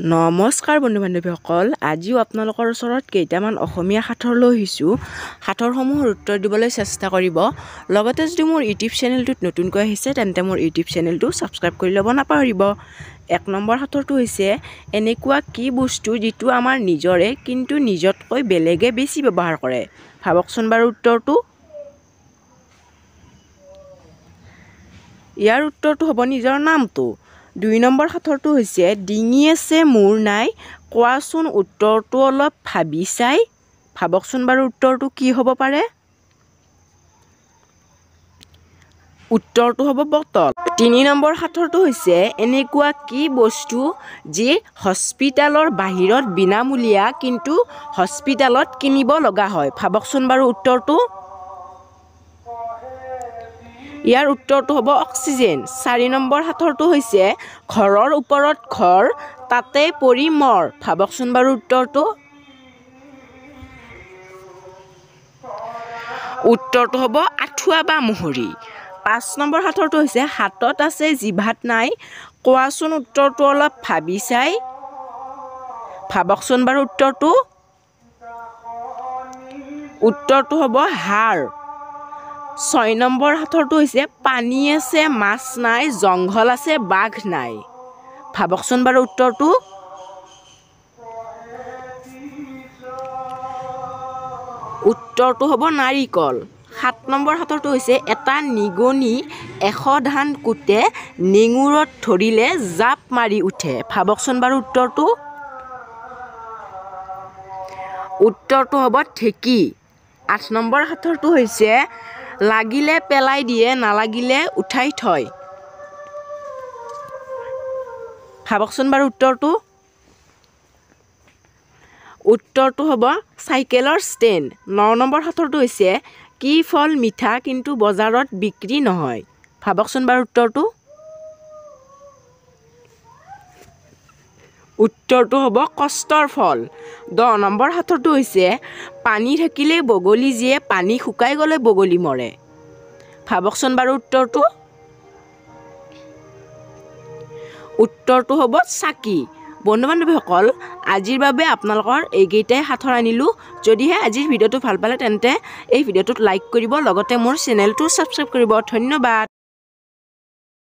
নমস্কাৰ বন্ধু বান্ধৱীসকল, আজিও আপোনালোকৰ ওচৰত কেইটামান অসমীয়া সাঁথৰ লৈ আহিছোঁ। সাঁথৰসমূহৰ উত্তৰ দিবলৈ চেষ্টা কৰিব। লগতে যদি মোৰ ইউটিউব চেনেলটোত নতুনকৈ আহিছে তেন্তে মোৰ ইউটিউব চেনেলটো ছাবস্ক্ৰাইব কৰি ল'ব নাপাহৰিব। এক নম্বৰ সাঁথৰটো হৈছে এনেকুৱা কি বস্তু যিটো আমাৰ নিজৰে কিন্তু নিজতকৈ বেলেগে বেছি ব্যৱহাৰ কৰে। ভাবকচোন বাৰু উত্তৰটো। ইয়াৰ উত্তৰটো হ'ব নিজৰ নামটো। দুই নম্বৰ সাঁথৰটো হৈছে ডিঙি আছে মূৰ নাই, কোৱাচোন উত্তৰটো অলপ ভাবি চাই। ভাবকচোন বাৰু উত্তৰটো কি হ'ব পাৰে। উত্তৰটো হ'ব বটল। তিনি নম্বৰ সাঁথৰটো হৈছে এনেকুৱা কি বস্তু যি হস্পিটেলৰ বাহিৰত বিনামূলীয়া কিন্তু হস্পিটেলত কিনিব লগা হয়। ভাবকচোন বাৰু উত্তৰটো। ইয়াৰ উত্তৰটো হ'ব অক্সিজেন। চাৰি নম্বৰ সাঁথৰটো হৈছে ঘৰৰ ওপৰত ঘৰ তাতে পৰি মৰ। ভাবকচোন বাৰু উত্তৰটো। উত্তৰটো হ'ব আঁঠুৱা বা মহৰি। পাঁচ নম্বৰ সাঁথৰটো হৈছে হাতত আছে জিভাত নাই, কোৱাচোন উত্তৰটো অলপ ভাবি চাই। ভাবকচোন বাৰু উত্তৰটো। উত্তৰটো হ'ব হাড়। ছয় নম্বৰ সাঁথৰটো হৈছে পানী আছে মাছ নাই, জংঘল আছে বাঘ নাই। ভাবকচোন বাৰু উত্তৰটো। উত্তৰটো হ'ব নাৰিকল। সাত নম্বৰ সাঁথৰটো হৈছে এটা নিগনি 100 ধান কুটে, নেঙুৰত ধৰিলে জাপ মাৰি উঠে। ভাবকচোন বাৰু উত্তৰটো। উত্তৰটো হ'ব ঢেঁকী। আঠ নম্বৰ সাঁথৰটো হৈছে লাগিলে পেলাই দিয়ে নালাগিলে উঠাই থয়। ভাবকচোন বাৰু উত্তৰটো। উত্তৰটো হ'ব চাইকেলৰ ষ্টেণ্ড। ন নম্বৰ সাঁথৰটো হৈছে কি ফল মিঠা কিন্তু বজাৰত বিক্ৰী নহয়। ভাবকচোন বাৰু উত্তৰটো। উত্তৰটো হ'ব কষ্টৰ ফল। 10 নম্বৰ সাঁথৰটো হৈছে পানী থাকিলে বগলী জীয়ে, পানী শুকাই গ'লে বগলী মৰে। ভাবকচোন বাৰু উত্তৰটো। উত্তৰটো হ'ব চাকি। বন্ধু বান্ধৱীসকল, আজিৰ বাবে আপোনালোকৰ এইকেইটাই সাঁথৰ আনিলোঁ। যদিহে আজিৰ ভিডিঅ'টো ভাল পালে তেন্তে এই ভিডিঅ'টোত লাইক কৰিব, লগতে মোৰ চেনেলটো ছাবস্ক্ৰাইব কৰিব। ধন্যবাদ।